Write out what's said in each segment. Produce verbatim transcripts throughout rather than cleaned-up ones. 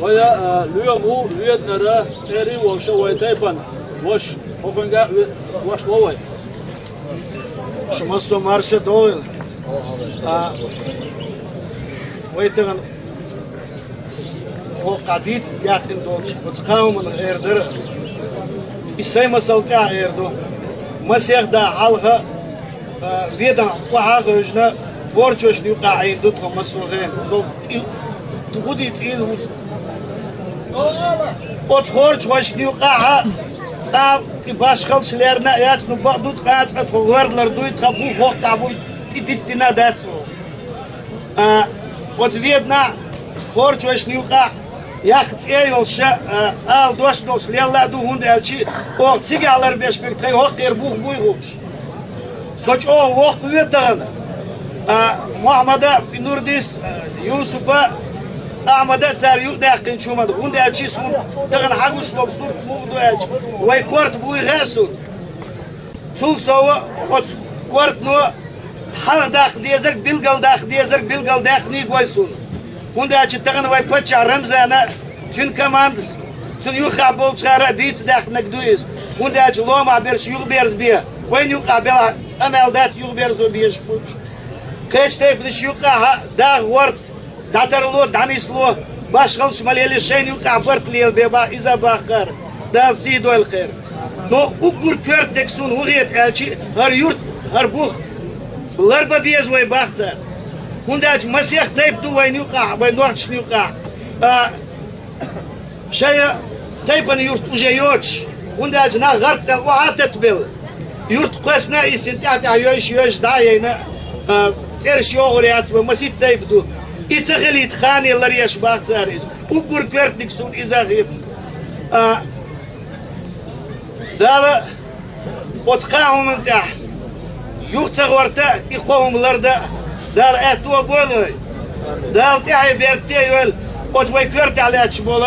Вай, а, лоьма ву Веданара цӀерий вовша вай тайпан вош, хӀокхуьнга а ве-, вош ло вай. Шу массо а марша догӀийла. А, вай тахана хӀокху дийца баьхкина долчу оцу кхааман эр дара ас. И сайн масал тӀехь эр ду. Масех да хьалха, а, Ведан охьа а хевшина, хорчошна юкъахь Ӏийна ду тхо массо а хенахь. Со и, хӀун ду цӀийла ву со. Оцу хорчошна юкъахь цкъа а и башхаллаш лерна а яц, ну, бакъ ду, цкъа а цкъа тхо гӀоьрдалар дуй, тхан бух хӀоккхахь буй, и диц дина а дац оха. А, оцу Веданахь хорчошна юкъахь яккха цӀе а йолуш, а, ала дош а долуш лелла а ду, хӀунда аьлча оха цигахь ларбеш берг тхайн хӀокхера бух буй хууш. Со чӀогӀа воккха ве тахана, а, Мухьаммада, Нурдис, а, Юсупа, Ахьмада а цара юкъадаьккхинчу хӀуманна, хӀунда аьлча суна тахана хьагуш долу сурт муха ду аьлча, вай корта буй хаьа суна. Цул сов оцу кортано хьалха даккха дезарг, билгал даккха дезарг, билгал даьккхинарг вай суна. ХӀунда аьлча тахана вай паччахь Рамзана, цуьнан командас, цунна юххехь болчара а дийца даьккхинарг ду иза. ХӀунда аьлча ломахь берш юхаберзабе, вайна юкъахь белахь къамел дац юхаберзо безаш болчу. Кхечу тайпанаш юкъахь а даха гӀорта, дӀатарло, дӀанисло, башхаллаш ма лелийла, шайна юкъахь барт лелабе боху иза бахкара. Дала сий дойла кхеран. Но уггар коьртаниг суна хӀун хета аьлча, хӀара юрт, хӀара бух ларбан беза вай боху цара. ХӀунда аьлча масех тайпа ду вайна юкъахь, вайн нохчашна юкъахь. А, шайн тайпана юрт уже йоцуш, хӀунда аьлча нах гӀарт даьлла охьа а тата белла. Юрт кхоьссина а йисина, тӀаьхь-тӀаьхьа йойуш, йойуш дӀа а яйна, а, цӀераш йогӀур яц вай, масийтта тайпа ду. И ца хилийта хана ларъеш боху цара иза. Уггар коьртаниг суна иза а хета. А, Дала оцу кхаа хӀуманна тӀехь юха ца гӀорта, и кхо хӀума лардан Дала аьтто а бойла вай. Дала тӀаьхье беркате а йойла оцу вай коьртехь лаьтташ болу,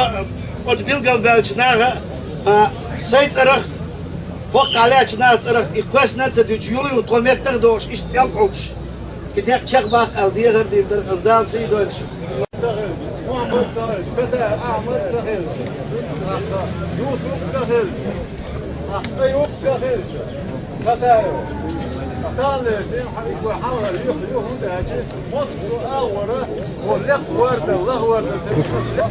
оцу билгалбаьллачу наха, а, сайн цӀарах, хӀокхахь лаьттачу наха цӀарах и кхоьссина а ца дуьтуш, юха-юха тхо меттах а дохуш, иштта пӀелг Ӏуьттуш. И некъ чекхбаккха аьлла дехар дийр дара, аса Дала сий дойла шуна. Ца хилча, Мухьаммад ца хилча, Петаев Ахьмад ца хилча, Юсуп ца хилча, Аюп ца хилча, Петаев. Тахана лерсина хьан иш вай хьалхара юха ю, хӀунда аьлча массо а агӀора, лекха варда, лаха варда ца